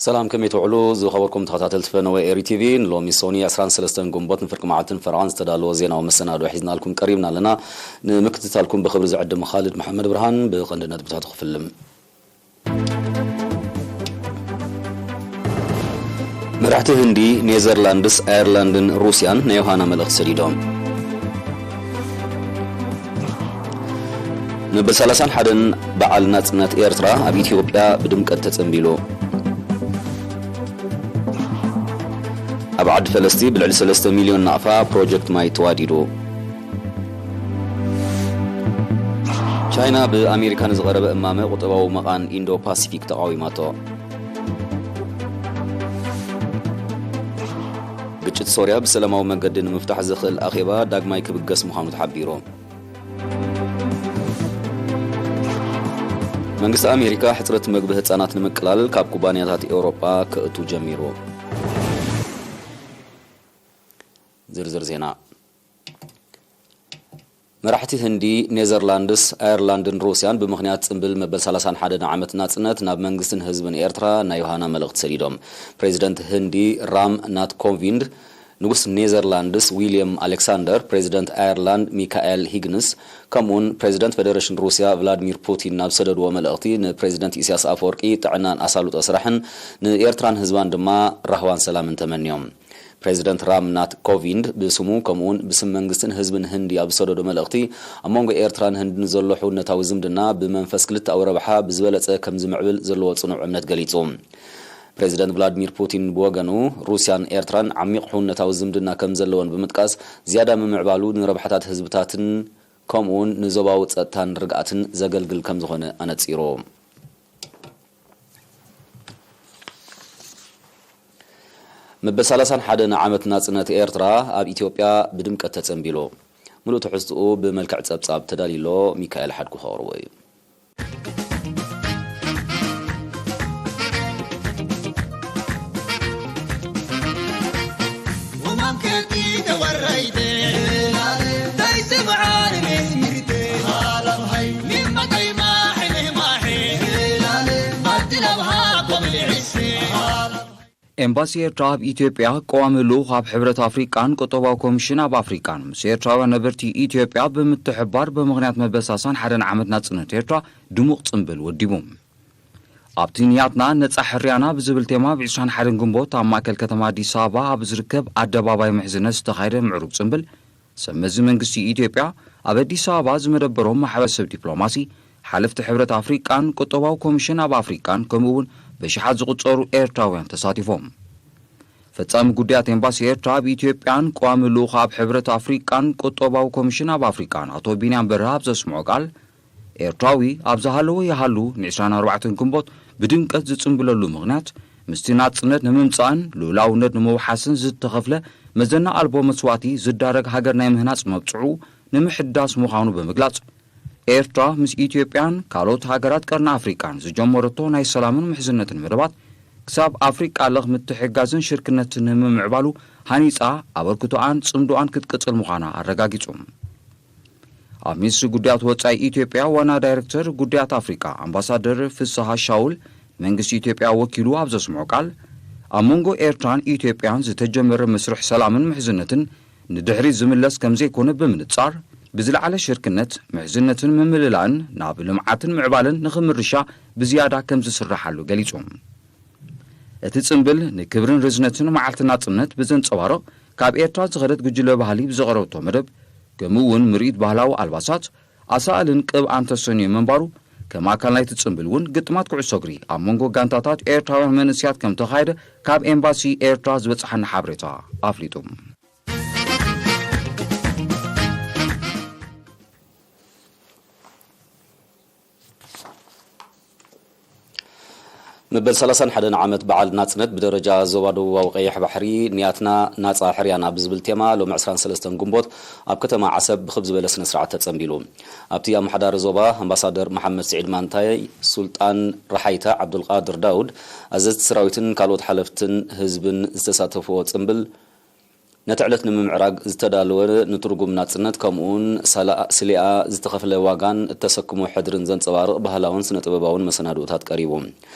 ሰላም፣ ከመይ ትውዕሉ ዝኸበርኩም ተኸታተልቲ ፈነወ ኤሪ ቲቪ? ንሎሚ ሶኒ ዕስራን ሰለስተን ግንቦት ንፍርቂ መዓልትን ፈረቓን ዝተዳለወ ዜናዊ መሰናዶ ሒዝናልኩም ቀሪብና ኣለና። ንምክትታልኩም ብኽብሪ ዝዕድም ኻልድ መሓመድ ብርሃን። ብቐንዲ ነጥብታቱ ክፍልም። መራሕቲ ህንዲ፣ ኔዘርላንድስ፣ ኣየርላንድን ሩስያን ናይ ዮሃና መልእኽቲ ሰዲዶም። መበል ሰላሳን ሓደን በዓል ናጽነት ኤርትራ ኣብ ኢትዮጵያ ብድምቀት ተጸንቢሉ። ኣብ ዓዲ ፈለስቲ ብልዕሊ ሰለስተ ሚልዮን ናቕፋ ፕሮጀክት ማይ ተዋዲዱ። ቻይና ብኣሜሪካ ንዝቐረበ እማመ ቁጠባዊ መቓን ኢንዶ ፓሲፊክ ተቓዊማቶ። ግጭት ሶርያ ብሰላማዊ መገዲ ንምፍታሕ ዘኽእል ኣኼባ ዳግማይ ክብገስ ምዃኑ ተሓቢሩ። መንግስቲ ኣሜሪካ ሕጽረት መግቢ ህጻናት ንምቅላል ካብ ኩባንያታት ኤውሮጳ ክእቱ ጀሚሩ። ዝርዝር ዜና። መራሕቲ ህንዲ፣ ኔዘርላንድስ፣ ኣየርላንድን ሩስያን ብምኽንያት ጽምብል መበል ሰላሳን ሓደን ዓመት ናጽነት ናብ መንግስትን ህዝብን ኤርትራ ናይ ዮሃና መልእኽቲ ሰዲዶም። ፕሬዚደንት ህንዲ ራም ናት ኮቪንድ፣ ንጉስ ኔዘርላንድስ ዊልያም ኣሌክሳንደር፣ ፕሬዚደንት ኣየርላንድ ሚካኤል ሂግንስ፣ ከምኡውን ፕሬዚደንት ፌደሬሽን ሩስያ ቭላድሚር ፑቲን ናብ ሰደድዎ መልእኽቲ ንፕሬዚደንት ኢሳያስ ኣፈወርቂ ጥዕናን ኣሳልጦ ስራሕን ንኤርትራን ህዝባን ድማ ራህዋን ሰላምን ተመንዮም። ፕሬዚደንት ራም ናት ኮቪንድ ብስሙ ከምኡውን ብስም መንግስትን ህዝብን ህንዲ ኣብ ዝሰደዶ መልእኽቲ፣ ኣብ መንጎ ኤርትራን ህንድን ዘሎ ሕውነታዊ ዝምድና ብመንፈስ ክልተኣዊ ረብሓ ብዝበለጸ ከም ዝምዕብል ዘለዎ ጽኑዕ እምነት ገሊጹ። ፕሬዚደንት ቭላድሚር ፑቲን ብወገኑ፣ ሩስያን ኤርትራን ዓሚቕ ሕውነታዊ ዝምድና ከም ዘለወን ብምጥቃስ፣ ዝያዳ ምምዕባሉ ንረብሓታት ህዝብታትን ከምኡውን ንዞባዊ ጸጥታን ርግኣትን ዘገልግል ከም ዝኾነ ኣነጺሩ። መበል ሰላሳን ሓደን ዓመት ናጽነት ኤርትራ ኣብ ኢትዮጵያ ብድምቀት ተጸንቢሉ። ምሉእ ትሕዝትኡ ብመልክዕ ጸብጻብ ተዳልዩ ኣሎ። ሚካኤል ሓድጉ ከቕርቦ እዩ። ኤምባሲ ኤርትራ ኣብ ኢትዮጵያ፣ ቀዋሚ ልኡኽ ኣብ ሕብረት ኣፍሪቃን ቁጠባዊ ኮሚሽን ኣብ ኣፍሪቃን ምስ ኤርትራውያን ነበርቲ ኢትዮጵያ ብምትሕብባር ብምኽንያት መበል ሰላሳን ሓደን ዓመት ናጽነት ኤርትራ ድሙቕ ጽምብል ወዲቡ። ኣብቲ ንያትና ነጻ ሕርያና ብዝብል ቴማ፣ ኣብ ዕስራን ሓደን ግንቦት ኣብ ማእከል ከተማ ኣዲስ ኣበባ ኣብ ዝርከብ ኣደባባይ ምሕዝነት ዝተኻየደ ምዕሩግ ጽምብል፣ ሰብ መዚ መንግስቲ ኢትዮጵያ ኣብ ኣዲስ ኣበባ ዝመደበሮም ማሕበረሰብ ዲፕሎማሲ፣ ሓለፍቲ ሕብረት ኣፍሪቃን ቁጠባዊ ኮሚሽን ኣብ ኣፍሪቃን፣ ከምኡ እውን ብሽሓት ዝቑጸሩ ኤርትራውያን ተሳቲፎም። ፈጻሚ ጉዳያት ኤምባሲ ኤርትራ ኣብ ኢትዮጵያን ቀዋሚ ልኡኽ ኣብ ሕብረት ኣፍሪቃን ቁጠባዊ ኮሚሽን ኣብ ኣፍሪቃን ኣቶ ቢንያም በርሀ ኣብ ዘስምዖ ቃል፣ ኤርትራዊ ኣብ ዝሃለወ ይሃሉ ን ዕስራን ኣርባዕተን ግንቦት ብድምቀት ዝጽንብለሉ ምኽንያት፣ ምስቲ ናጽነት ንምምጻእን ልኡላውነት ንምውሓስን ዝተኸፍለ መዘና ኣልቦ መስዋእቲ ዝዳረግ ሃገር ናይ ምህናጽ መብጽዑ ንምሕዳስ ምዃኑ ብምግላጽ፣ ኤርትራ ምስ ኢትዮጵያን ካልኦት ሃገራት ቀርኒ ኣፍሪቃን ዝጀመረቶ ናይ ሰላምን ምሕዝነትን መደባት ክሳብ ኣፍሪቃ ለኽ ምትሕግጋዝን ሽርክነትን ንምምዕባሉ ሃኒጻ ኣበርክቶኣን ጽምዶኣን ክትቅጽል ምዃና ኣረጋጊጹ። ኣብ ሚኒስትሪ ጉዳያት ወጻኢ ኢትዮጵያ ዋና ዳይሬክተር ጉዳያት ኣፍሪቃ ኣምባሳደር ፍስሃ ሻውል፣ መንግስቲ ኢትዮጵያ ወኪሉ ኣብ ዘስምዖ ቃል፣ ኣብ መንጎ ኤርትራን ኢትዮጵያን ዝተጀመረ መስርሕ ሰላምን ምሕዝነትን ንድሕሪት ዝምለስ ከም ዘይኮነ ብምንጻር፣ ብዝለዓለ ሽርክነት፣ ምሕዝነትን ምምልላእን ናብ ልምዓትን ምዕባለን ንኽምርሻ ብዝያዳ ከም ዝስርሓሉ ገሊጹ። እቲ ጽምብል ንክብርን ርዝነትን መዓልቲ ናጽነት ብዘንጸባርቕ፣ ካብ ኤርትራ ዝኸደት ጉጅለ ባህሊ ብዘቕረበቶ መደብ፣ ከምኡ እውን ምርኢት ባህላዊ ኣልባሳት፣ ኣሳእልን ቅብኣን ተሰንዩ ምንባሩ፣ ከም ኣካል ናይቲ ጽምብል እውን ግጥማት ኩዕሶ እግሪ ኣብ መንጎ ጋንታታት ኤርትራውያን መንእሰያት ከም ተኻየደ ካብ ኤምባሲ ኤርትራ ዝበጽሓና ሓበሬታ ኣፍሊጡ። መበል ሰላሳን ሓደን ዓመት በዓል ናጽነት ብደረጃ ዞባ ደቡባዊ ቀይሕ ባሕሪ ንያትና ናጻ ሕርያና ብዝብል ቴማ ሎሚ ዕስራን ሰለስተን ግንቦት ኣብ ከተማ ዓሰብ ብኽብ ዝበለ ስነ ስርዓት ተጸንቢሉ። ኣብቲ ኣመሓዳሪ ዞባ ኣምባሳደር መሓመድ ስዒድ ማንታይ፣ ሱልጣን ረሓይታ ዓብዱልቃድር ዳውድ፣ ኣዘዝቲ ሰራዊትን ካልኦት ሓለፍትን ህዝብን ዝተሳተፍዎ ጽምብል፣ ነቲ ዕለት ንምምዕራግ ዝተዳለወ ንትርጉም ናጽነት፣ ከምኡውን ሳላ-፣ ስሊኣ ዝተኸፍለ ዋጋን እተሰክሞ ሕድርን ዘንጸባርቕ ባህላውን ስነ-ጥበባውን መሰናድኦታት ቀሪቡ።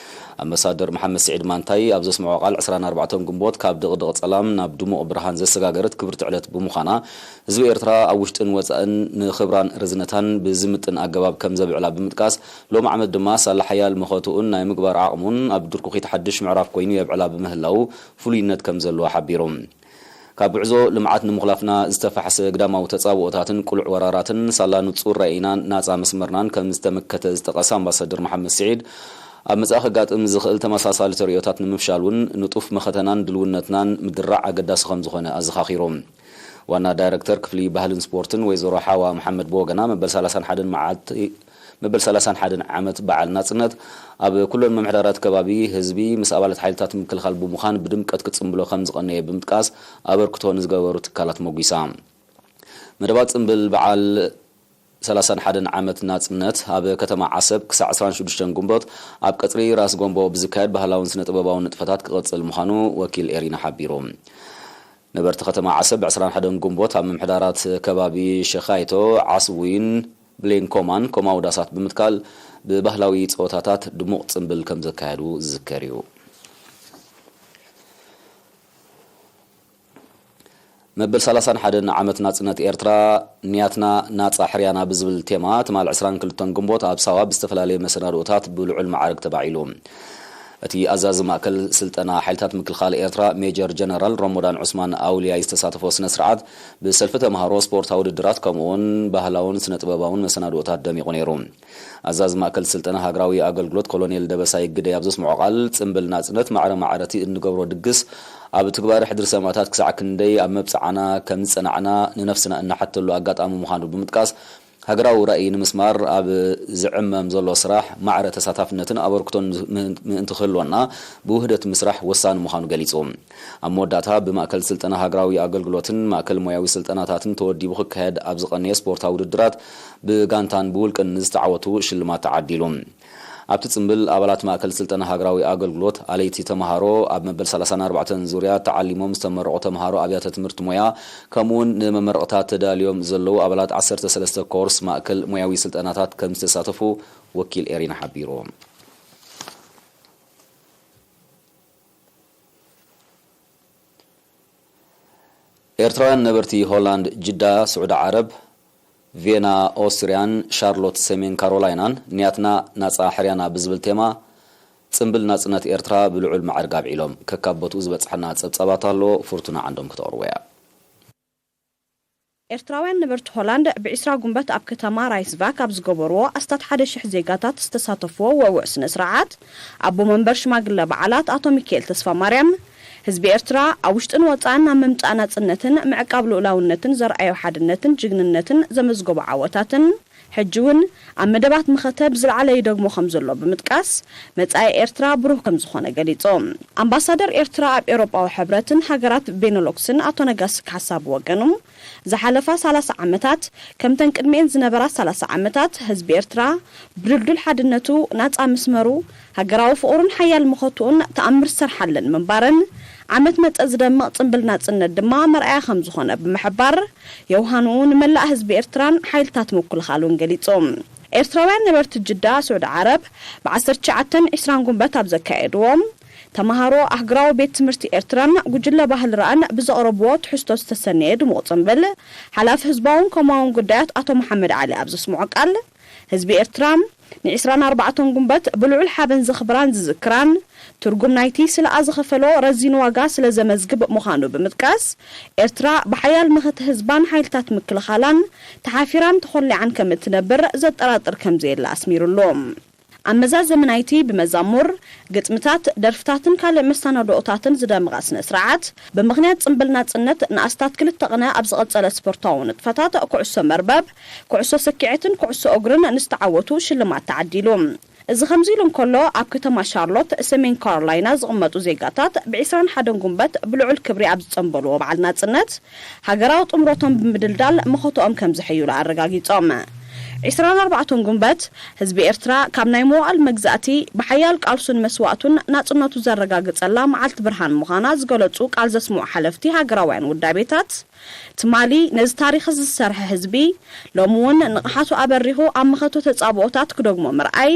ኣምባሳደር መሓመድ ስዒድ ማንታይ ኣብ ዘስምዖ ቃል፣ ዕስራን ኣርባዕተን ግንቦት ካብ ድቕድቕ ጸላም ናብ ድሙቕ ብርሃን ዘሰጋገረት ክብርቲ ዕለት ብምዃና፣ ህዝቢ ኤርትራ ኣብ ውሽጥን ወጻእን ንኽብራን ርዝነታን ብዝምጥን ኣገባብ ከም ዘብዕላ ብምጥቃስ፣ ሎም ዓመት ድማ ሳላ ሓያል መኸትኡን ናይ ምግባር ዓቕሙን ኣብ ድርኩኺት ሓድሽ ምዕራፍ ኮይኑ የብዕላ ብምህላዉ ፍሉይነት ከም ዘለዎ ሓቢሩ። ካብ ጉዕዞ ልምዓት ንምኹላፍና ዝተፋሕሰ ግዳማዊ ተጻብኦታትን ቅሉዕ ወራራትን ሳላ ንጹር ራኢናን ናጻ መስመርናን ከም ዝተመከተ ዝጠቐሰ ኣምባሳደር መሓመድ ስዒድ፣ ኣብ መጻኢ ከጋጥም ዝኽእል ተመሳሳሊ ተርእዮታት ንምፍሻል እውን ንጡፍ መኸተናን ድልውነትናን ምድራዕ ኣገዳሲ ከም ዝኾነ ኣዘኻኺሩ። ዋና ዳይረክተር ክፍሊ ባህልን ስፖርትን ወይዘሮ ሓዋ መሓመድ ብወገና፣ መበል ሰላሳን ሓደን መዓልቲ መበል ሰላሳን ሓደን ዓመት በዓል ናጽነት ኣብ ኩለን ምምሕዳራት ከባቢ ህዝቢ ምስ ኣባላት ሓይልታት ምክልኻል ብምዃን ብድምቀት ክጽንብሎ ከም ዝቐነየ ብምጥቃስ፣ ኣበርክቶ ንዝገበሩ ትካላት መጒሳ። መደባት ጽንብል በዓል ሰላሳን ሓደን ዓመት ናጽነት ኣብ ከተማ ዓሰብ ክሳዕ ዕስራን ሽዱሽተን ግንቦት ኣብ ቀጽሪ ራስ ጎንቦ ብዝካየድ ባህላውን ስነ ጥበባውን ንጥፈታት ክቕጽል ምዃኑ ወኪል ኤሪና ሓቢሩ። ነበርቲ ከተማ ዓሰብ ዕስራን ሓደን ግንቦት ኣብ ምምሕዳራት ከባቢ ሸኻይቶ፣ ዓስዊን ብሌን ኮማን ኮማዊ ዳሳት ብምትካል ብባህላዊ ጸወታታት ድሙቕ ጽንብል ከም ዘካየዱ ዝዝከር እዩ። መበል ሰላሳን ሓደን ዓመት ናጽነት ኤርትራ፣ ንያትና ናጻ ሕርያና ብዝብል ቴማ፣ ትማል ዕስራን ክልተን ግንቦት ኣብ ሳዋ ብዝተፈላለየ መሰናድኦታት ብልዑል ማዕርግ ተባዒሉ። እቲ ኣዛዚ ማእከል ስልጠና ሓይልታት ምክልኻል ኤርትራ፣ ሜጀር ጀነራል ሮሞዳን ዑስማን ኣውልያይ ዝተሳተፎ ስነ ስርዓት፣ ብሰልፊ ተምሃሮ፣ ስፖርታዊ ውድድራት፣ ከምኡ'ውን ባህላውን ስነ ጥበባውን መሰናድኦታት ደሚቑ ነይሩ። ኣዛዚ ማእከል ስልጠና ሃገራዊ ኣገልግሎት ኮሎኔል ደበሳይ ግደይ ኣብ ዘስምዖ ቃል፣ ጽምብል ናጽነት ማዕረ ማዕረ እቲ እንገብሮ ድግስ፣ ኣብ ትግባረ ሕድሪ ሰማእታት ክሳዕ ክንደይ ኣብ መብጽዓና ከም ዝጸናዕና ንነፍስና እነሓተሉ ኣጋጣሚ ምዃኑ ብምጥቃስ፣ ሃገራዊ ራእይ ንምስማር ኣብ ዝዕመም ዘሎ ስራሕ ማዕረ ተሳታፍነትን ኣበርክቶን ምእንቲ ክህልወና ብውህደት ምስራሕ ወሳኒ ምዃኑ ገሊጹ። ኣብ መወዳእታ ብማእከል ስልጠና ሃገራዊ ኣገልግሎትን ማእከል ሞያዊ ስልጠናታትን ተወዲቡ ክካየድ ኣብ ዝቐነየ ስፖርታዊ ውድድራት ብጋንታን ብውልቅን ንዝተዓወቱ ሽልማት ተዓዲሉ። ኣብቲ ጽምብል ኣባላት ማእከል ስልጠና ሃገራዊ ኣገልግሎት፣ ኣለይቲ ተምሃሮ፣ ኣብ መበል ሰላሳን ኣርባዕተን ዙርያ ተዓሊሞም ዝተመረቑ ተምሃሮ ኣብያተ ትምህርቲ ሞያ፣ ከምኡ'ውን ንመመረቕታ ተዳልዮም ዘለዉ ኣባላት ዓሰርተ ሰለስተ ኮርስ ማእከል ሞያዊ ስልጠናታት ከም ዝተሳተፉ ወኪል ኤሪና ሓቢሩ። ኤርትራውያን ነበርቲ ሆላንድ፣ ጅዳ፣ ስዑዲ ዓረብ፣ ቬና፣ ኦስትርያን ሻርሎት፣ ሰሜን ካሮላይናን፣ ንያትና ናጻ ሕርያና ብዝብል ቴማ፣ ጽምብል ናጽነት ኤርትራ ብልዑል ማዕርግ ኣብዒሎም። ከካብ ቦትኡ ዝበጽሐና ጸብጻባት ኣሎ፣ ፍርቱና ዓንዶም ክተቕርቦ እያ። ኤርትራውያን ነበርቲ ሆላንድ፣ ብዒስራ ጉንበት ኣብ ከተማ ራይስቫክ ኣብ ዝገበርዎ ኣስታት ሓደ ሽሕ ዜጋታት ዝተሳተፍዎ ወውዕ ስነ ስርዓት፣ ኣቦ መንበር ሽማግለ በዓላት ኣቶ ሚካኤል ተስፋማርያም፣ ህዝቢ ኤርትራ ኣብ ውሽጥን ወጻእን ናብ ምምጻእ ናጽነትን ምዕቃብ ልኡላውነትን ዘርኣዮ ሓድነትን ጅግንነትን ዘመዝገቦ ዓወታትን፣ ሕጂ እውን ኣብ መደባት መኸተ ብዝለዓለ ይደግሞ ከም ዘሎ ብምጥቃስ፣ መጻኢ ኤርትራ ብሩህ ከም ዝኾነ ገሊጹ። ኣምባሳደር ኤርትራ ኣብ ኤውሮጳዊ ሕብረትን ሃገራት ቤነሉክስን ኣቶ ነጋሲ ካሕሳ ብወገኑ፣ ዝሓለፋ ሰላሳ ዓመታት፣ ከምተን ቅድሚኤን ዝነበራ ሰላሳ ዓመታት፣ ህዝቢ ኤርትራ ብድልዱል ሓድነቱ፣ ናጻ መስመሩ፣ ሃገራዊ ፍቕሩን ሓያል መኸትኡን ተኣምር ዝሰርሓለን ምንባረን፣ ዓመት መጸ ዝደምቕ ጽምብል ናጽነት ድማ መርኣያ ከም ዝኾነ ብምሕባር፣ የውሃንኡ ንመላእ ህዝቢ ኤርትራን ሓይልታት ምክልኻሉን ገሊጹ። ኤርትራውያን ነበርቲ ጅዳ፣ ስዑዲ ዓረብ፣ ብ ዓሰርተ ትሽዓተን ዕስራን ጉንበት ኣብ ዘካየድዎ፣ ተምሃሮ ኣህግራዊ ቤት ትምህርቲ ኤርትራን ጉጅለ ባህሊ ረኣን ብዘቕረብዎ ትሕዝቶ ዝተሰነየ ድሙቕ ጽምብል፣ ሓላፊ ህዝባውን ኮማውን ጉዳያት ኣቶ መሓመድ ዓሊ ኣብ ዘስምዖ ቃል፣ ህዝቢ ኤርትራ ንዕስራን ኣርባዕተን ጉንበት ብልዑል ሓበን ዘኽብራን ዝዝክራን፣ ትርጉም ናይቲ ስለኣ ዝኸፈሎ ረዚን ዋጋ ስለ ዘመዝግብ ምዃኑ ብምጥቃስ፣ ኤርትራ ብሓያል መኸተ ህዝባን ሓይልታት ምክልኻላን ተሓፊራን ተኾሊዓን ከም እትነብር ዘጠራጥር ከም ዘየለ ኣስሚሩሉ። ኣብ መዛዘሚ ናይቲ ብመዛሙር፣ ግጥምታት፣ ደርፍታትን ካልእ መሰናድኦታትን ዝደመቐ ስነ ስርዓት፣ ብምኽንያት ጽምብል ናጽነት ንኣስታት ክልተ ቅነ ኣብ ዝቐጸለ ስፖርታዊ ንጥፈታት ኩዕሶ መርበብ፣ ኩዕሶ ሰኪዔትን ኩዕሶ እግርን ንዝተዓወቱ ሽልማት ተዓዲሉ። እዚ ከምዚ ኢሉ እንከሎ፣ ኣብ ከተማ ሻርሎት ሰሜን ካሮላይና ዝቕመጡ ዜጋታት ብዕስራን ሓደን ጉንበት ብልዑል ክብሪ ኣብ ዝጸንበልዎ በዓል ናጽነት፣ ሃገራዊ ጥምረቶም ብምድልዳል መኸትኦም ከም ዘሐይሉ ኣረጋጊጾም። ዕስራን ኣርባዕተን ጉንበት፣ ህዝቢ ኤርትራ ካብ ናይ መዋእል መግዛእቲ ብሓያል ቃልሱን መስዋእቱን ናጽነቱ ዘረጋገጸላ መዓልቲ ብርሃን ምዃና ዝገለጹ ቃል ዘስምዑ ሓለፍቲ ሃገራውያን ውዳቤታት፣ ትማሊ ነዚ ታሪኽ ዝሰርሐ ህዝቢ፣ ሎሚ እውን ንቕሓቱ ኣበሪኹ ኣብ መኸተ ተጻብኦታት ክደግሞ ምርኣይ፣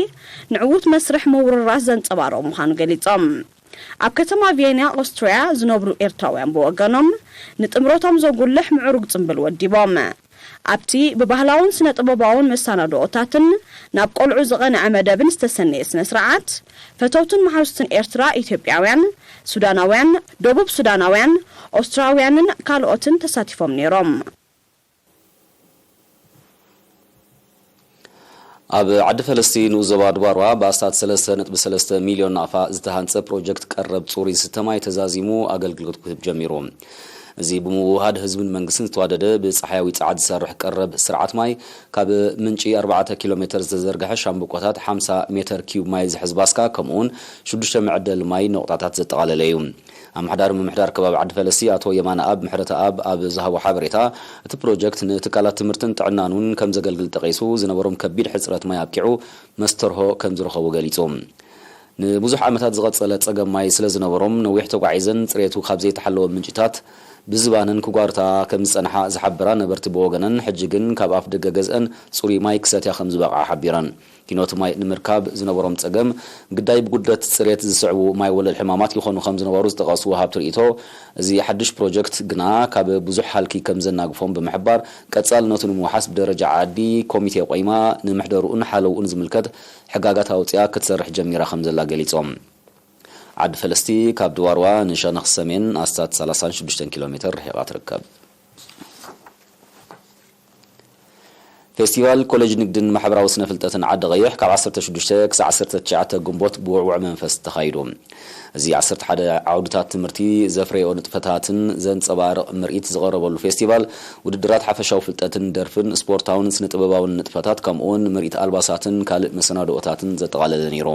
ንዕዉት መስርሕ ምውርራስ ዘንጸባርቕ ምዃኑ ገሊጾም። ኣብ ከተማ ቪየና ኦስትርያ ዝነብሩ ኤርትራውያን ብወገኖም፣ ንጥምረቶም ዘጉልሕ ምዕሩግ ጽምብል ወዲቦም። ኣብቲ ብባህላውን ስነ ጥበባውን መሰናድኦታትን ናብ ቆልዑ ዝቐንዐ መደብን ዝተሰነየ ስነ ስርዓት፣ ፈተውትን መሓዙትን ኤርትራ፣ ኢትዮጵያውያን፣ ሱዳናውያን፣ ደቡብ ሱዳናውያን፣ ኦስትራውያንን ካልኦትን ተሳቲፎም ነይሮም። ኣብ ዓዲ ፈለስቲ ንኡስ ዞባ ድባርዋ ብኣስታት ሰለስተ ነጥቢ ሰለስተ ሚልዮን ናቕፋ ዝተሃንጸ ፕሮጀክት ቀረብ ጽሩይ ዝስተ ማይ ተዛዚሙ ኣገልግሎት ክህብ ጀሚሩ። እዚ ብምውህሃድ ህዝብን መንግስትን ዝተዋደደ ብጸሓያዊ ጸዓት ዝሰርሕ ቀረብ ስርዓት ማይ ካብ ምንጪ ኣርባዕተ ኪሎ ሜተር ዝተዘርግሐ ሻምብቆታት ሓምሳ ሜተር ኪዩብ ማይ ዝሕዝ ባስካ ከምኡውን ሽዱሽተ መዕደሊ ማይ ነቑጣታት ዘጠቓለለ እዩ። ኣመሓዳሪ ምምሕዳር ከባቢ ዓዲ ፈለስቲ ኣቶ የማነኣብ ምሕረተኣብ ኣብ ዝሃቦ ሓበሬታ፣ እቲ ፕሮጀክት ንትካላት ትምህርትን ጥዕናን እውን ከም ዘገልግል ጠቒሱ፣ ዝነበሮም ከቢድ ሕጽረት ማይ ኣብቂዑ መስተርሆ ከም ዝረኸቡ ገሊጹ። ንብዙሕ ዓመታት ዝቐጸለ ጸገም ማይ ስለ ዝነበሮም፣ ነዊሕ ተጓዒዘን ጽሬቱ ካብ ዘይተሓለወ ምንጭታት ብዝባነን ክጓርታ ከም ዝጸንሓ ዝሓበራ ነበርቲ ብወገነን፣ ሕጂ ግን ካብ ኣፍ ደገ ገዝአን ጽሩይ ማይ ክሰትያ ከም ዝበቕዓ ሓቢረን። ኪኖት ማይ ንምርካብ ዝነበሮም ጸገም፣ ግዳይ ብጉድለት ጽሬት ዝስዕቡ ማይ ወለድ ሕማማት ይኾኑ ከም ዝነበሩ ዝጠቐሱ ወሃብቲ ርእይቶ፣ እዚ ሓድሽ ፕሮጀክት ግና ካብ ብዙሕ ሃልኪ ከም ዘናግፎም ብምሕባር፣ ቀጻልነቱ ንምውሓስ ብደረጃ ዓዲ ኮሚቴ ቆይማ ንምሕደርኡን ሓለውኡን ዝምልከት ሕጋጋት ኣውጺኣ ክትሰርሕ ጀሚራ ከም ዘላ ገሊጾም። ዓዲ ፈለስቲ ካብ ድዋርዋ ንሸነኽ ሰሜን ኣስታት ሰላሳን ሽዱሽተን ኪሎ ሜተር ርሒቓ ትርከብ። ፌስቲቫል ኮሌጅ ንግድን ማሕበራዊ ስነ ፍልጠትን ዓዲ ቀይሕ ካብ ዓሰርተ ሽዱሽተ ክሳዕ ዓሰርተ ትሽዓተ ግንቦት ብውዕውዕ መንፈስ ተኻይዱ። እዚ ዓሰርተ ሓደ ዓውድታት ትምህርቲ ዘፍረዮ ንጥፈታትን ዘንጸባርቕ ምርኢት ዝቐረበሉ ፌስቲቫል፣ ውድድራት ሓፈሻዊ ፍልጠትን ደርፍን፣ ስፖርታውን ስነ ጥበባውን ንጥፈታት፣ ከምኡውን ምርኢት ኣልባሳትን ካልእ መሰናድኦታትን ዘጠቓለለ ነይሩ።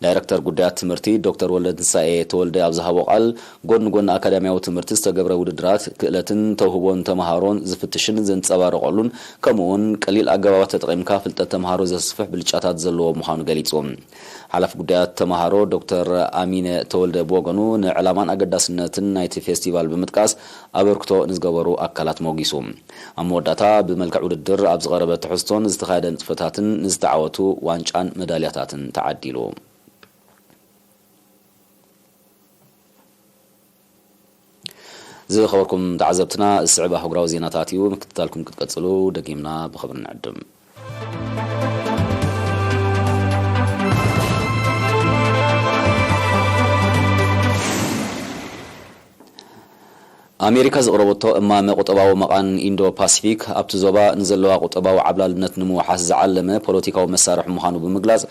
ዳይረክተር ጉዳያት ትምህርቲ ዶክተር ወልደትንሳኤ ተወልደ ኣብ ዝሃቦ ቃል፣ ጎኒ ጎኒ ኣካዳሚያዊ ትምህርቲ ዝተገብረ ውድድራት፣ ክእለትን ተውህቦን ተመሃሮን ዝፍትሽን ዘንጸባርቐሉን፣ ከምኡውን ቀሊል ኣገባባት ተጠቒምካ ፍልጠት ተመሃሮ ዘስፍሕ ብልጫታት ዘለዎ ምዃኑ ገሊጹ። ሓላፊ ጉዳያት ተመሃሮ ዶክተር ኣሚነ ተወልደ ብወገኑ፣ ንዕላማን ኣገዳስነትን ናይቲ ፌስቲቫል ብምጥቃስ፣ ኣበርክቶ ንዝገበሩ ኣካላት ሞጊሱ። ኣብ መወዳእታ፣ ብመልክዕ ውድድር ኣብ ዝቐረበ ትሕዝቶን ዝተኻየደ ንጥፈታትን ንዝተዓወቱ ዋንጫን መዳልያታትን ተዓዲሉ። ዝኸበርኩም ተዓዘብትና፣ ዝስዕብ ኣህጉራዊ ዜናታት እዩ። ምክትታልኩም ክትቀጽሉ ደጊምና ብኽብሪ ንዕድም። ኣሜሪካ ዘቕረበቶ እማመ ቁጠባዊ መቓን ኢንዶ ፓሲፊክ፣ ኣብቲ ዞባ ንዘለዋ ቁጠባዊ ዓብላልነት ንምውሓስ ዝዓለመ ፖለቲካዊ መሳርሒ ምዃኑ ብምግላጽ፣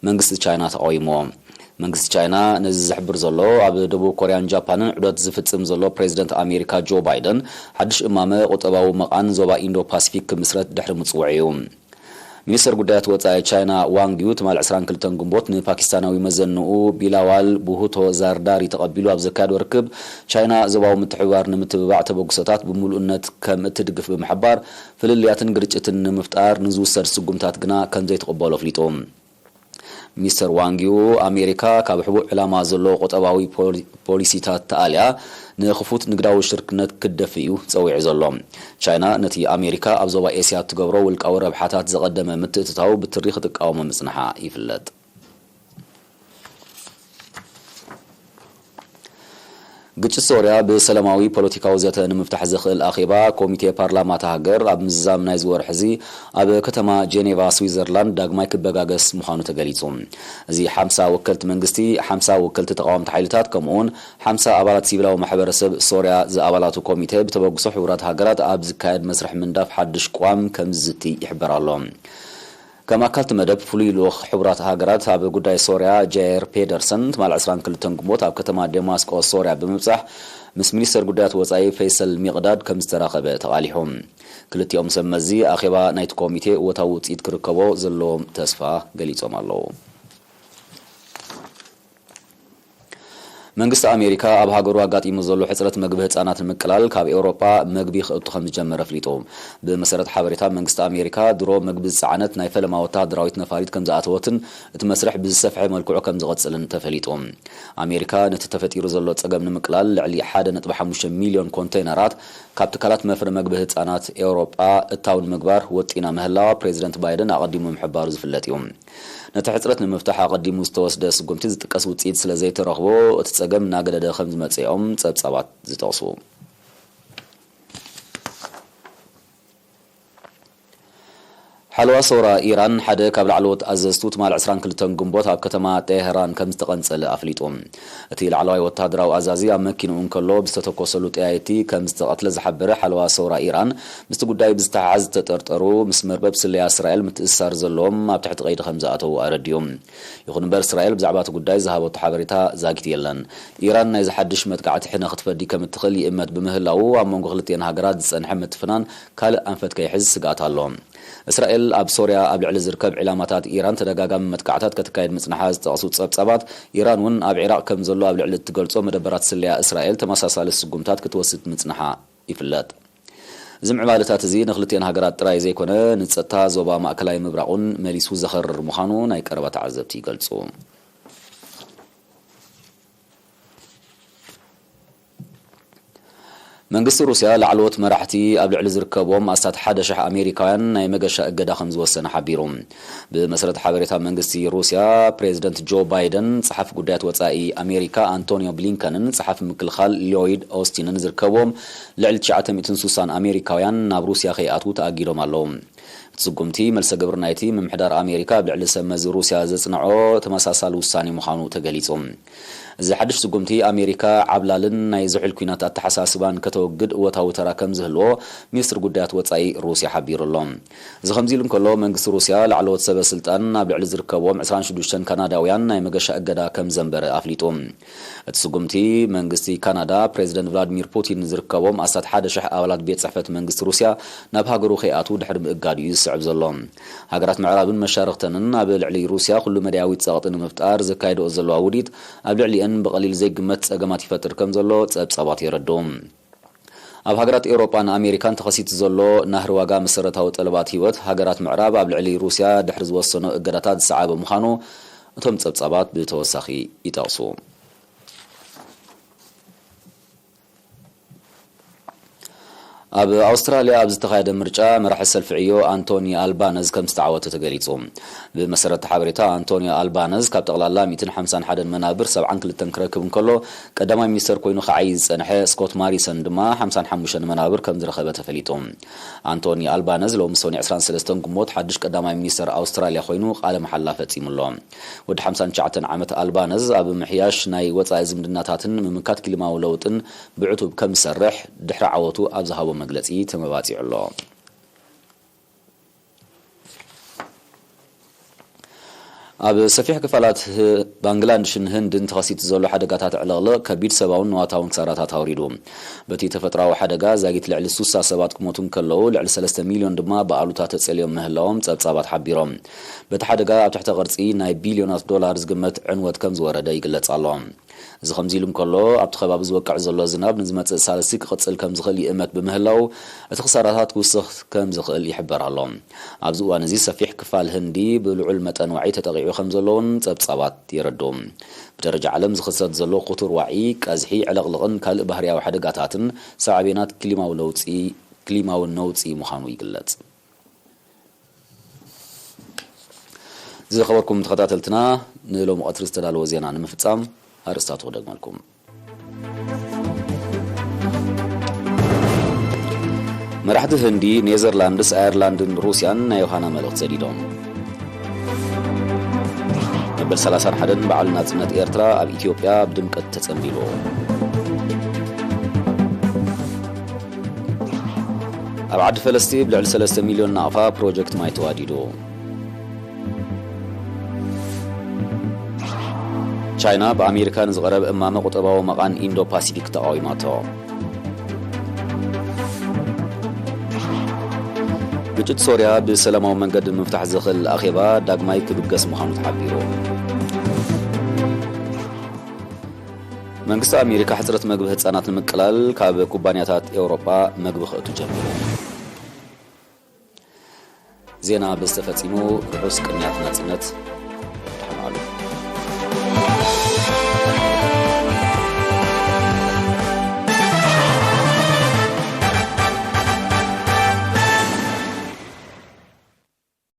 መንግስቲ ቻይና ተቓዊምዎ። መንግስቲ ቻይና ነዚ ዝሕብር ዘሎ፣ ኣብ ደቡብ ኮርያን ጃፓንን ዑደት ዝፍጽም ዘሎ ፕሬዚደንት ኣሜሪካ ጆ ባይደን፣ ሓድሽ እማመ ቁጠባዊ መቓን ዞባ ኢንዶ ፓሲፊክ ክምስረት ድሕሪ ምጽውዑ እዩ። ሚኒስተር ጉዳያት ወጻኢ ቻይና ዋንግ ዩ ትማል ዕስራን ክልተን ግንቦት ንፓኪስታናዊ መዘንኡ ቢላዋል ቡሁቶ ዛርዳሪ ተቐቢሉ ኣብ ዘካየዶ ርክብ፣ ቻይና ዞባዊ ምትሕብባር ንምትብባዕ ተበግሶታት ብምሉእነት ከም እትድግፍ ብምሕባር፣ ፍልልያትን ግርጭትን ንምፍጣር ንዝውሰድ ስጉምታት ግና ከም ዘይትቕበሎ ኣፍሊጡ። ሚስተር ዋንግ ዩ፣ ኣሜሪካ ካብ ሕቡእ ዕላማ ዘለዎ ቁጠባዊ ፖሊ-፣ ፖሊሲታት ተኣልያ ንኽፉት ንግዳዊ ሽርክነት ክትደፍእ እዩ ጸዊዑ ዘሎ። ቻይና ነቲ ኣሜሪካ ኣብ ዞባ ኤስያ እትገብሮ ውልቃዊ ረብሓታት ዘቐደመ ምትእትታው ብትሪ ክትቃወሞ ምጽንሓ ይፍለጥ። ግጭት ሶርያ ብሰላማዊ ፖለቲካዊ ዘተ ንምፍታሕ ዘኽእል ኣኼባ ኮሚቴ ፓርላማ እታ ሃገር ኣብ ምዝዛም ናይዚ ወርሒ እዚ ኣብ ከተማ ጄኔቫ ስዊዘርላንድ ዳግማይ ክበጋገስ ምዃኑ ተገሊጹ። እዚ ሓምሳ ወከልቲ መንግስቲ፣ ሓምሳ ወከልቲ ተቓወምቲ ሓይልታት ከምኡውን ሓምሳ ኣባላት ሲቪላዊ ማሕበረሰብ ሶርያ ዝኣባላቱ ኮሚቴ ብተበግሶ ሕቡራት ሃገራት ኣብ ዝካየድ መስርሕ ምንዳፍ ሓድሽ ቅዋም ከም ዝዝቲ ይሕበር ኣሎ። ከም ኣካል እቲ መደብ፣ ፍሉይ ልኡኽ ሕቡራት ሃገራት ኣብ ጉዳይ ሶርያ ጃየር ፔደርሰን ትማል ዕስራን ክልተን ግንቦት ኣብ ከተማ ደማስቆ ሶርያ ብምብጻሕ ምስ ሚኒስተር ጉዳያት ወጻኢ ፈይሰል ሚቕዳድ ከም ዝተራኸበ ተቓሊሑ። ክልቲኦም ሰብ መዚ ኣኼባ ናይቲ ኮሚቴ እወታዊ ውጽኢት ክርከቦ ዘለዎም ተስፋ ገሊጾም ኣለዉ። መንግስቲ ኣሜሪካ ኣብ ሃገሩ ኣጋጢሙ ዘሎ ሕጽረት መግቢ ህጻናት ንምቅላል ካብ ኤውሮጳ መግቢ ክእቱ ከም ዝጀመረ ኣፍሊጡ። ብመሰረት ሓበሬታ መንግስቲ ኣሜሪካ፣ ድሮ መግቢ ዝጸዓነት ናይ ፈለማ ወተሃደራዊት ነፋሪት ከም ዝኣተወትን እቲ መስርሕ ብዝሰፍሐ መልክዑ ከም ዝቐጽልን ተፈሊጡ። ኣሜሪካ ነቲ ተፈጢሩ ዘሎ ጸገም ንምቅላል ልዕሊ ሓደ ነጥቢ ሓሙሽተ ሚልዮን ኮንተይነራት ካብ ትካላት መፍረ መግቢ ህጻናት ኤውሮጳ እታው ንምግባር ወጢና ምህላዋ ፕሬዚደንት ባይደን ኣቐዲሙ ምሕባሩ ዝፍለጥ እዩ። ነቲ ሕጽረት ንምፍታሕ ኣቐዲሙ ዝተወስደ ስጉምቲ ዝጥቀስ ውጽኢት ስለ ዘይተረኽቦ፣ እቲ ጸገም እናገደደ ከም ዝመጽእ እዮም ጸብጻባት ዝጠቕሱ። ሓለዋ ሰውራ ኢራን ሓደ ካብ ላዕለዎት ኣዘዝቱ ትማል ዕስራን ክልተን ግንቦት ኣብ ከተማ ጤህራን ከም ዝተቐንጸለ ኣፍሊጡ። እቲ ላዕለዋይ ወተሃደራዊ ኣዛዚ ኣብ መኪንኡ እንከሎ ብዝተተኮሰሉ ጠያይቲ ከም ዝተቐትለ ዝሓበረ ሓለዋ ሰውራ ኢራን፣ ምስቲ ጉዳይ ብዝተሓሓዝ ዝተጠርጠሩ ምስ መርበብ ስለያ እስራኤል ምትእስሳር ዘለዎም ኣብ ትሕቲ ቀይዲ ከም ዝኣተዉ ኣረዲኡ። ይኹን እምበር እስራኤል ብዛዕባ እቲ ጉዳይ ዝሃበቶ ሓበሬታ ዛጊት የለን። ኢራን ናይዚ ሓድሽ መጥቃዕቲ ሕነ ክትፈዲ ከም እትኽእል ይእመት ብምህላዉ ኣብ መንጎ ክልቲኤን ሃገራት ዝጸንሐ ምትፍናን ካልእ ኣንፈት ከይሕዝ ስግኣት ኣሎ። እስራኤል ኣብ ሶርያ ኣብ ልዕሊ ዝርከብ ዒላማታት ኢራን ተደጋጋሚ መጥቃዕታት ከተካይድ ምጽንሓ ዝጠቕሱ ጸብጻባት፣ ኢራን እውን ኣብ ዒራቕ ከም ዘሎ ኣብ ልዕሊ እትገልጾ መደበራት ስለያ እስራኤል ተመሳሳሊ ስጉምታት ክትወስድ ምጽንሓ ይፍለጥ። እዚ ምዕባለታት እዚ ንክልቲኤን ሃገራት ጥራይ ዘይኮነ፣ ንጸጥታ ዞባ ማእከላይ ምብራቕ እውን መሊሱ ዘኸርር ምዃኑ ናይ ቀረባ ተዓዘብቲ ይገልጹ። መንግስቲ ሩስያ ላዕለዎት መራሕቲ ኣብ ልዕሊ ዝርከብዎም ኣስታት ሓደ ሽሕ ኣሜሪካውያን ናይ መገሻ እገዳ ከም ዝወሰነ ሓቢሩ። ብመሰረት ሓበሬታ መንግስቲ ሩስያ፣ ፕሬዚደንት ጆ ባይደን፣ ጸሓፊ ጉዳያት ወጻኢ ኣሜሪካ ኣንቶኒዮ ብሊንከንን ጸሓፊ ምክልኻል ሎይድ ኦስቲንን ዝርከብዎም ልዕሊ ትሽዓተ ሚእትን ስሳን ኣሜሪካውያን ናብ ሩስያ ከይኣትዉ ተኣጊዶም ኣለዉ። እቲ ስጉምቲ፣ መልሰ ግብሪ ናይቲ ምምሕዳር ኣሜሪካ ኣብ ልዕሊ ሰብ መዚ ሩስያ ዘጽንዖ ተመሳሳሊ ውሳኔ ምዃኑ ተገሊጹ። እዚ ሓድሽ ስጉምቲ፣ ኣሜሪካ ዓብላልን ናይ ዝሑል ኲናት ኣተሓሳስባን ከተወግድ እወታዊ ተራ ከም ዝህልዎ ሚኒስትሪ ጉዳያት ወጻኢ ሩስያ ሓቢሩ ኣሎ። እዚ ከምዚ ኢሉ እንከሎ፣ መንግስቲ ሩስያ ላዕለዎት ሰበ ስልጣን ኣብ ልዕሊ ዝርከብዎም ዕስራን ሽዱሽተን ካናዳውያን ናይ መገሻ እገዳ ከም ዘንበረ ኣፍሊጡ። እቲ ስጉምቲ፣ መንግስቲ ካናዳ ፕሬዚደንት ቭላድሚር ፑቲን ዝርከቦም ኣስታት ሓደ ሽሕ ኣባላት ቤት ጽሕፈት መንግስቲ ሩስያ ናብ ሃገሩ ከይኣትዉ ድሕሪ ምእጋዱ እዩ ዝስዕብ ዘሎ። ሃገራት ምዕራብን መሻርኽተንን ኣብ ልዕሊ ሩስያ ኩሉ መዳያዊ ጸቕጢ ንምፍጣር ዘካይድኦ ዘለዋ ውዲት፣ ኣብ ልዕሊአን ብቐሊል ዘይግመት ጸገማት ይፈጥር ከም ዘሎ ጸብጻባት የረድኡ። ኣብ ሃገራት ኤውሮጳን ኣሜሪካን ተኸሲቱ ዘሎ ናህሪ ዋጋ መሰረታዊ ጠለባት ህይወት፣ ሃገራት ምዕራብ ኣብ ልዕሊ ሩስያ ድሕሪ ዝወሰኖ እገዳታት ዝሰዓበ ምዃኑ እቶም ጸብጻባት ብተወሳኺ ይጠቕሱ። ኣብ ኣውስትራልያ ኣብ ዝተኻየደ ምርጫ፣ መራሒ ሰልፊ ዕዮ ኣንቶኒ ኣልባነዝ ከም ዝተዓወተ ተገሊጹ። ብመሰረት ሓበሬታ፣ ኣንቶኒ ኣልባነዝ ካብ ጠቕላላ ሚእትን ሓምሳን ሓደን መናብር ሰብዓን ክልተን ክረክብ እንከሎ፣ ቀዳማይ ሚኒስተር ኮይኑ ክዓዪ ዝጸንሐ ስኮት ማሪሰን ድማ ሓምሳን ሓሙሽተን መናብር ከም ዝረኸበ ተፈሊጡ። ኣንቶኒ ኣልባነዝ ሎሚ ሰኑይ ዕስራን ሰለስተን ግንቦት ሓድሽ ቀዳማይ ሚኒስተር ኣውስትራልያ ኮይኑ ቃለ መሓላ ፈጺሙ ኣሎ። ወዲ ሓምሳን ትሽዓተን ዓመት ኣልባነዝ ኣብ ምሕያሽ ናይ ወጻኢ ዝምድናታትን ምምካት ክሊማዊ ለውጥን ብዕቱብ ከም ዝሰርሕ ድሕሪ ዓወቱ ኣብ ዝሃቦ መግለጺ ተመባጺዑ ኣሎ። ኣብ ሰፊሕ ክፋላት ህ-፣ ባንግላድሽን ህንድን ተኸሲቱ ዘሎ ሓደጋታት ዕልቕልቕ ከቢድ ሰብኣውን ንዋታውን ክሳራታት ኣውሪዱ። በቲ ተፈጥሮኣዊ ሓደጋ ዛጊት ልዕሊ ሱሳ ሰባት ክሞቱ እንከለዉ፣ ልዕሊ ሰለስተ ሚልዮን ድማ ብኣሉታ ተጸልዮም ምህላዎም ጸብጻባት ሓቢሮም። በቲ ሓደጋ ኣብ ትሕተ ቅርጺ ናይ ቢልዮናት ዶላር ዝግመት ዕንወት ከም ዝወረደ ይግለጽ ኣሎ። እዚ ከምዚ ኢሉ እንከሎ፣ ኣብቲ ከባቢ ዝወቅዕ ዘሎ ዝናብ ንዝመጽእ ሳልስቲ ክቕጽል ከም ዝኽእል ይእመት ብምህላው፣ እቲ ክሳራታት ክውስኽ ከም ዝኽእል ይሕበር ኣሎ። ኣብዚ እዋን እዚ ሰፊሕ ክፋል ህንዲ ብልዑል መጠን ዋዒ ተጠቒዑ ከም ዘሎ እውን ጸብጻባት የረድኡ። ብደረጃ ዓለም ዝኽሰት ዘሎ ክቱር ዋዒ፣ ቀዝሒ፣ ዕለቕልቕን ካልእ ባህርያዊ ሓደጋታትን ሳዕቤናት ክሊማዊ ለውጺ፣ ክሊማዊ ነውጺ ምዃኑ ይግለጽ። ዝኸበርኩም ተኸታተልትና፣ ንሎሚ ቀትሪ ዝተዳለወ ዜና ንምፍጻም ኣርእስታቱ ክደግመልኩም። መራሕቲ ህንዲ፣ ኔዘርላንድስ፣ ኣየርላንድን ሩስያን ናይ ዮሃና መልእኽቲ ሰዲዶም። መበል ሰላሳን ሓደን በዓል ናጽነት ኤርትራ ኣብ ኢትዮጵያ ብድምቀት ተጸንቢሉ። ኣብ ዓዲ ፈለስቲ ብልዕሊ ሰለስተ ሚልዮን ናቕፋ ፕሮጀክት ማይ ተዋዲዱ። ቻይና ብኣሜሪካ ንዝቐረበ እማመ ቁጠባዊ መቓን ኢንዶ ፓሲፊክ ተቓዊማቶ። ግጭት ሶርያ ብሰላማዊ መንገዲ ንምፍታሕ ዘኽእል ኣኼባ ዳግማይ ክብገስ ምዃኑ ተሓቢሩ። መንግስቲ ኣሜሪካ ሕፅረት መግቢ ህፃናት ንምቅላል ካብ ኩባንያታት ኤውሮጳ መግቢ ክእቱ ጀሚሩ። ዜና ብዝተፈጺሙ። ርሑስ ቅንያት ናጽነት።